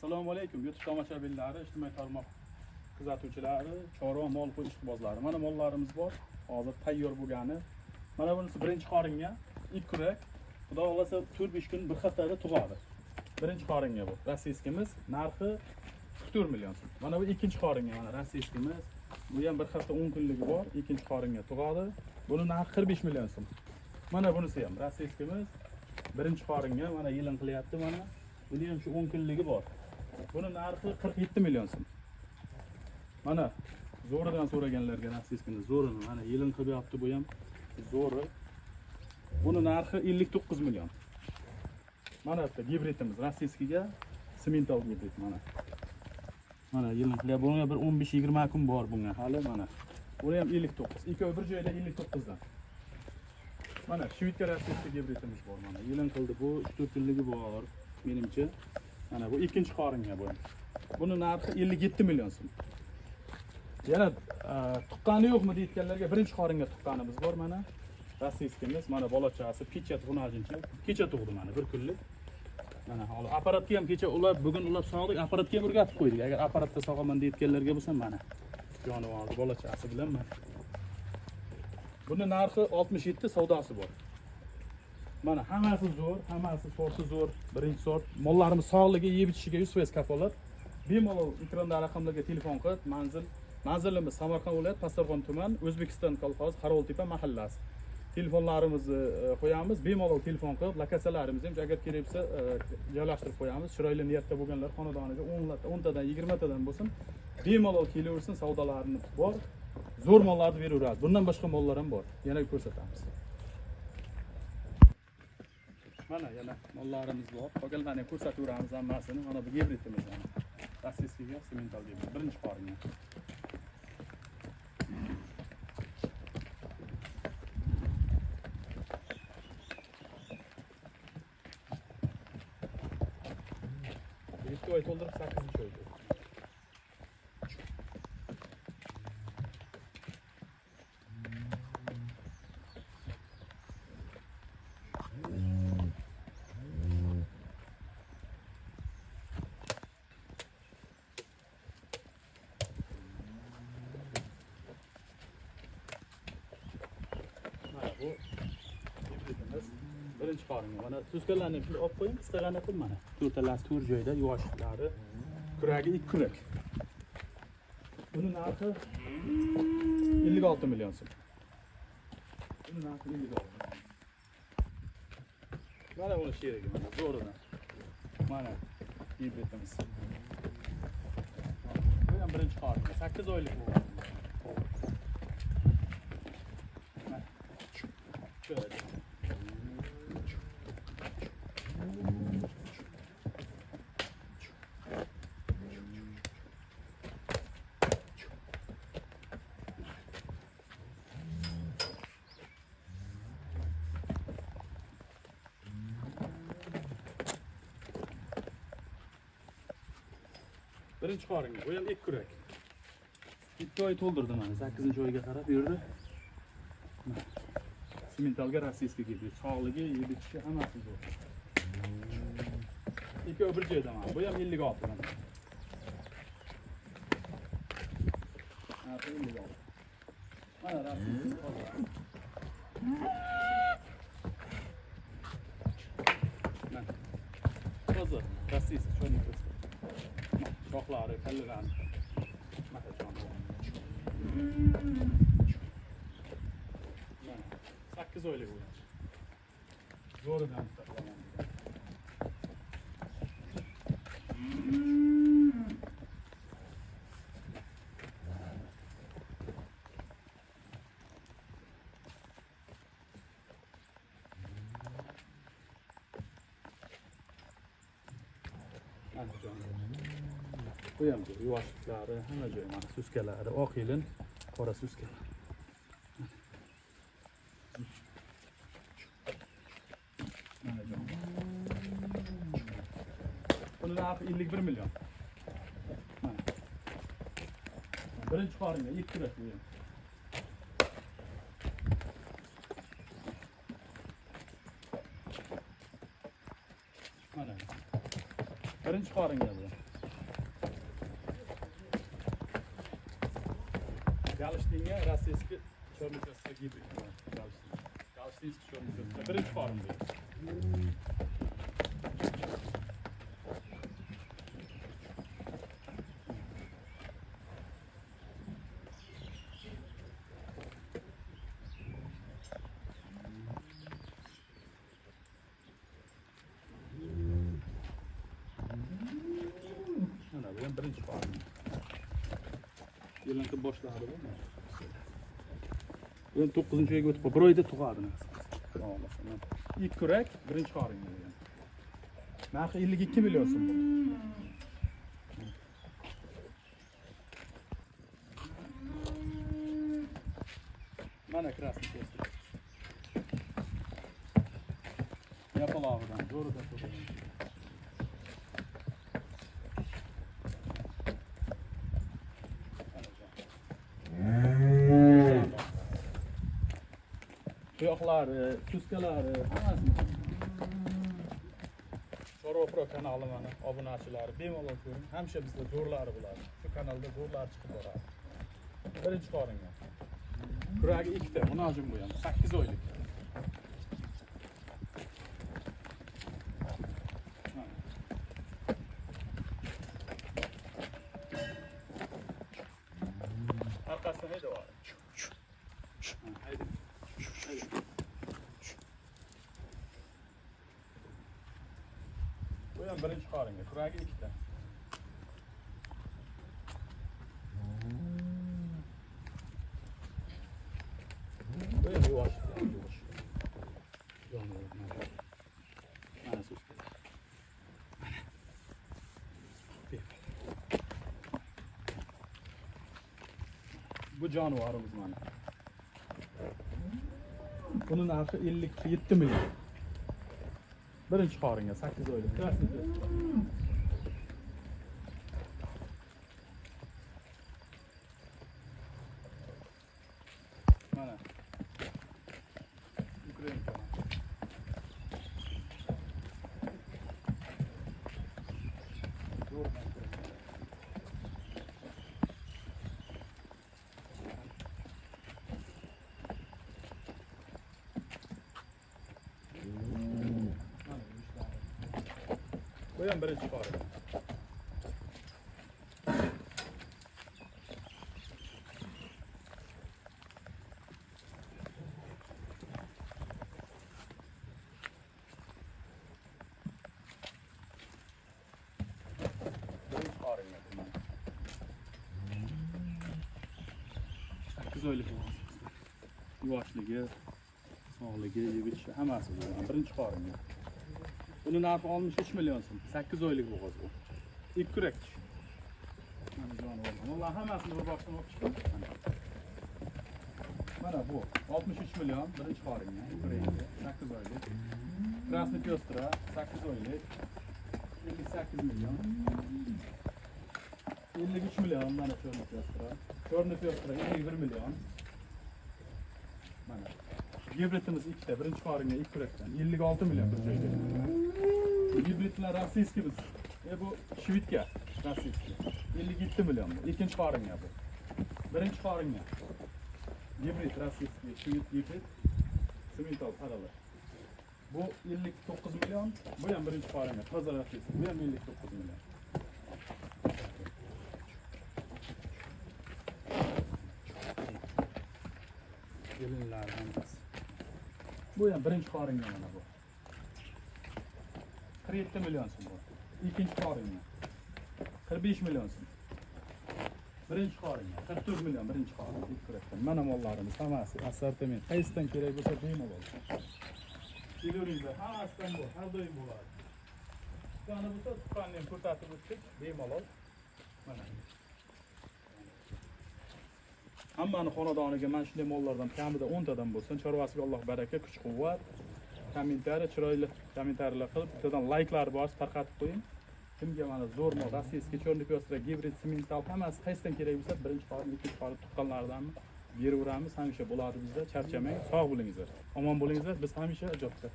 Assalomu alaykum YouTube tomoshabinlari, ijtimoiy tarmoq kuzatuvchilari, chorva mol qo'y ishqibozlari. Mana mollarimiz bor, hozir tayyor bo'lgani. Mana bunisi birinchi qoringa, ikki kurak. Xudo xohlasa 4-5 kun bir haftada tug'adi. Birinchi qoringa bu. Rossiyskimiz narxi 44 million so'm. Mana bu ikkinchi qoringa, mana rossiyskimiz. Bu ham bir hafta 10 kunligi bor, ikkinchi qoringa tug'adi. Buni narxi 45 million so'm. Mana bunisi ham rossiyskimiz. Birinchi qoringa mana yilin qilyapti mana. Buni ham shu 10 kunligi bor. Buni narxi 47 million so'm. Mana zo'ridan so'raganlarga rossiyskini zo'rini mana yilin qilyapti, bu ham zo'ri. Buni narxi 59 million. Mana bitta gibridimiz rossiyskiga simental gibrid mana. Mana yilin qilyapti. Bunga bir 15-20 kun bor bunga hali mana. Buni ham 59. Ikkovi bir joyda 59 dan. Mana shvedka rossiyskiy gibridimiz bor mana. Yilin qildi bu 3-4 kunligi bor menimcha. Mana bu ikkinchi qoringa bu. Buni narxi 57 million so'm. Yana tuqqani yo'qmi deyotganlarga birinchi qoringa tuqqanimiz bor mana. Rossiyskimiz mana bolachasi kecha tug'ilgancha, kecha tug'di mana bir kunlik. Mana hali apparatga ham kecha ulab, bugun ulab sog'dik, apparatga ham o'rgatib qo'ydik. Agar apparatda sog'aman deyotganlarga bo'lsa mana jonivorni bolachasi bilan mana. Buni narxi 67, savdosi bor. Mana hammasi zo'r, hammasi sorti zo'r, birinchi sort. Mollarimiz sog'ligi, yeb ichishiga 100% kafolat. Bemalol ekranda raqamlarga telefon qilib, manzilimiz Samarqand viloyati Pastdarg'om tuman, O'zbekiston kolxozi, Qarovultepa mahallasi. Telefonlarimizni qo'yamiz, bemalol telefon qilib, lokatsiyalarimizni ham agar kerak bo'lsa joylashtirib qo'yamiz. Chiroyli niyatda bo'lganlar xonadoniga 10 tadan, 20 tadan bo'lsin, bemalol kelaversin, savdolarini bor. Zo'r mollarni beraveradi. Bundan boshqa mollar ham bor. Yana ko'rsatamiz. Mana yana mollarimiz bor. Qolganlarni ham ko'rsataveramiz hammasini. Mana bu gibridimiz mana. Rossiyskiga simental gibrid. Birinchi qoringa. Yetti oy to'ldirib 8 oy. Mana bu gibridimiz birinchi qoringa. Mana tuzkanlarni shunday olib qo'ying, qisqag'ana qilib mana. To'rtalasi to'rt joyda, yuvoshlari, kuragi ikki kurak. Buni narxi 56 million so'm. Buni narxi 56. Mana buni sherigi mana zo'ridan. Mana gibridimiz. Bu ham birinchi qoringa, 8 oylik bo'lgan. Şöyle. Birinchi qoringa, bu ham ikki kurak. 2 oy to'ldirdi mana, 8-oyga qarab yurdi. Simentalga rossiyskiy gibrid. Sog'ligi, yeb ichishi hammasi zo'r. Ikkovi bir joyda mana. Bu ham 56 mana. Narxi 56. Mana rossiyskiy. Mana. Toza rossiyskiy cho'nik ko'z. Shoxlari, kallalari. Mana jonivor. Mana 8 oylik bo'lgan. Zo'ridan qilaman. Mana jonivor. Bu ham zo'r, yuvoshliklari, hamma joyi mana suskalari, oq yilin, qora suskalar. Mana jonivor. Buni narxi 51 million. Mana. Birinchi qoringa ikki kurak bu ham. Mana. Birinchi qoringa bu. Galishtinga rossiyskiy черный пёстра gibrid. Galishtin. Galishtinskiy черный пёстра. Birinchi qorin bu. Mana bu ham birinchi qorin. Yelanka boshladi bu. Bu 9-oyga o'tib, bir oyda tug'adi. Ikki kurak birinchi qorin bu. Narxi 52 million so'm bu. Mana krasny пёстра. Yapalog'idan, zo'ridan so'ragan. Tuyoqlari, tuskalari, hammasi. Chorva Pro kanali mana obunachilari bemalol ko'ring. Hamisha bizda zo'rlari bo'ladi. Shu kanalda zo'rlar chiqib boradi. Birinchi qoringa. Kuragi ikkita, munojim bu ham 8 oylik. Arkasında ne de var? Haydi. Bu ham birinchi qoringa, kuragi ikkita. Bu ham yuvosh, yuvosh. Mana so'zlar. Mana. Bu jonivorimiz mana. Bunun narxi 57 million. Birinchi qoringa 8 oylik. Krasny пёстра. Mana. Ukrainka. Bu ham birinchi qorin. Birinchi qorin. 8 oylik yuvoshligi, sog'ligi, yeb ichishi hammasi birinchi qoringa. Buni narxi 63 million so'm. 8 oylik bo'g'oz bu. Ikki kurak. Mana jonivorlar. Ular hammasini bir boshdan olib chiqdim. Mana bu 63 million birinchi qoringa, Ukrainga 8 oylik. Krasny пёстра 8 oylik. 58 million. 53 million mana Черный пёстра. Черный пёстра 51 million. Mana gibridimiz ikkita, birinchi qoringa ikki kurakdan 56 million bir joyda. Gibridlar rossiyskiy biz. Bu shvedka rossiyskiy. 57 million bu. Ikkinchi qoringa bu. Birinchi qoringa. Gibrid rossiyskiy, shved gibrid. Simentol aralash. Bu 59 million. Bu ham birinchi qoringa, toza rossiyskiy. Bu ham 59 million. Kelinlar hammasi. Bu ham birinchi qoringa mana bu. 47 million so'm bu. Ikkinchi qoringa. 45 million so'm. Birinchi qoringa 44 million birinchi qorin. Ikki kurakdan. Mana mollarimiz hammasi assortiment. Qaysidan kerak bo'lsa bemalol. Kelaveringlar, hammasidan bor, har doim bo'ladi. Tuqqani bo'lsa tuqqanni ham ko'rsatib o'tdik, bemalol. Mana. Hammani xonadoniga mana shunday mollardan kamida 10 tadan bo'lsin. Chorvasiga Alloh baraka, kuch-quvvat. Kommentariy, chiroyli kommentariyalar qilib, bittadan layklar bosib tarqatib qo'ying. Kimga mana zo'r mol, rossiyskiy черный пёстра, gibrid, simental hammasi qaysidan kerak bo'lsa, birinchi qorin, ikkinchi qorin tuqqanlaridanmi beraveramiz. Hamisha bo'ladi bizda. Charchamang, sog' bo'lingizlar. Omon bo'lingizlar. Biz hamisha ijodda.